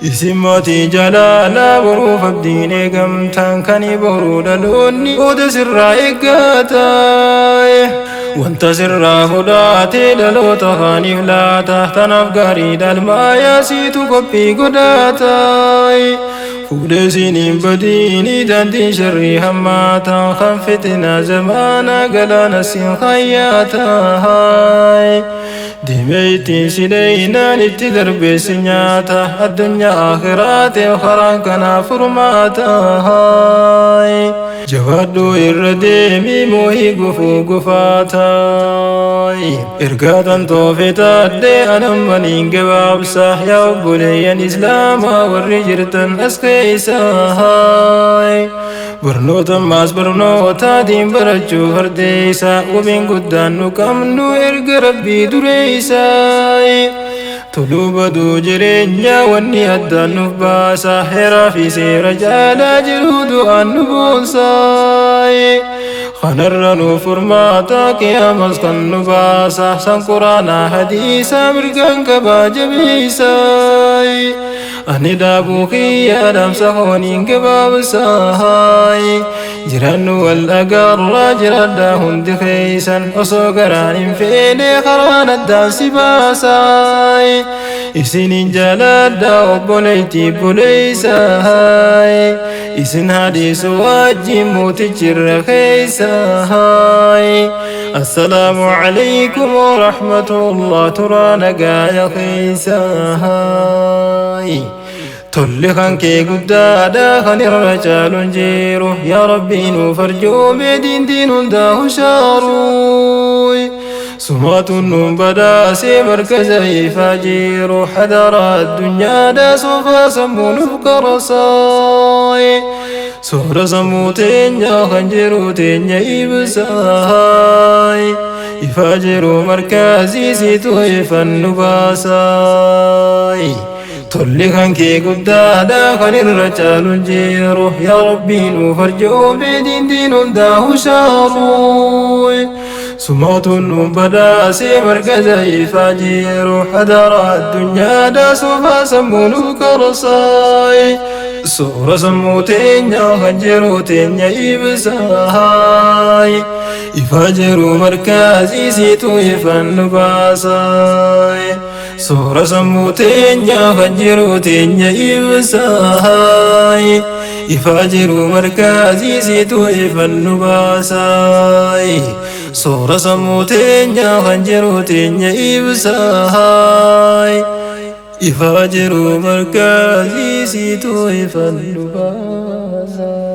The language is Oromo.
Isin mootii jalaalaa boruuf abdiin eegamtaan kan boruu dhaloonni booda sirraa eeggata. Wanta sirraa fudhaatee dhaloota kaaniif laata, tanaaf gaarii dhalmaayaa siitu qophii godhata. Fuudhee siiniin badiini daandiin sharrii hammaata, kan fitinaa zamaana galaana siin hayyaata. Deemee ittiin sileeynaan itti darbee si nyaata, addunyaa akhiraatiin karaan kanaaf furmaata. Jabaadhu irra deemii moohii gufuu gufaata. Ergaa tan toofetaadhee anammaniin gabaabsa, yaa obboleeyyan islaamaa warri jirtan as keessa. Barnoota ammaas barnootaatiin barachuu fardeessa, wabiin guddaan nu qabnu erga rabbii dureessa. Toluu baduu jireenya wanni addaan nuuf baasa, heeraa fi seera jaalaa jiru du'aan nu boonsa. Kanarra nu furmaata qiyaamas kan nu baasa, san quraanaa hadiisa mirgaan qabaa jabeessa. Ani dhaabuu kiyya dhaamsa hooniin gabaabsa. Jiraannu wal agarraa jiraadhaa hundi keeysan, osoo garaan hin feene karaan addaan si baasa. Isinin jaaladha obboleettii obboleessa. Isin hadiisu wajjin mootichirra keeysa. Assalaamu alaykum warahmatullah, turaa nagaaya keeysa. Tolli kan kee guddaadha kan irra caaluun jiru, yaa rabbii nuuf arjoome diintiin hundaa hushaaru. Sumaatuun nuun badhaasee markaza ifaa jiru, hadara addunyaadha soofaa sammuu nuuf qarasaay. Soora sammuu teenya kan jiru teenya ibsaay. Ifaa jiru markazii siitu ifan nu baasaay. Tolli kan kee guddaadha kan irra caaluun jiru, yaa rabbii nuuf arjoome diintiin hundaa hushaaru. Sumaatuun nuun badhaasee markaza ifaa jiru, hadara addunyaadha soofaa sammuu nuuf qarasaay. Soora sammuu teenya kan jiru teenya ibsaay. Ifaa jiru markazii siitu ifan nu baasaay. Soora sammuu teenya kan jiru teenya ibsaay. Ifaa jiru markazii siitu ifan nu baasaay. Soora sammuu teenya kan jiru teenya ibsaay. Ifaa jiru markazii siitu ifan nu baasaay.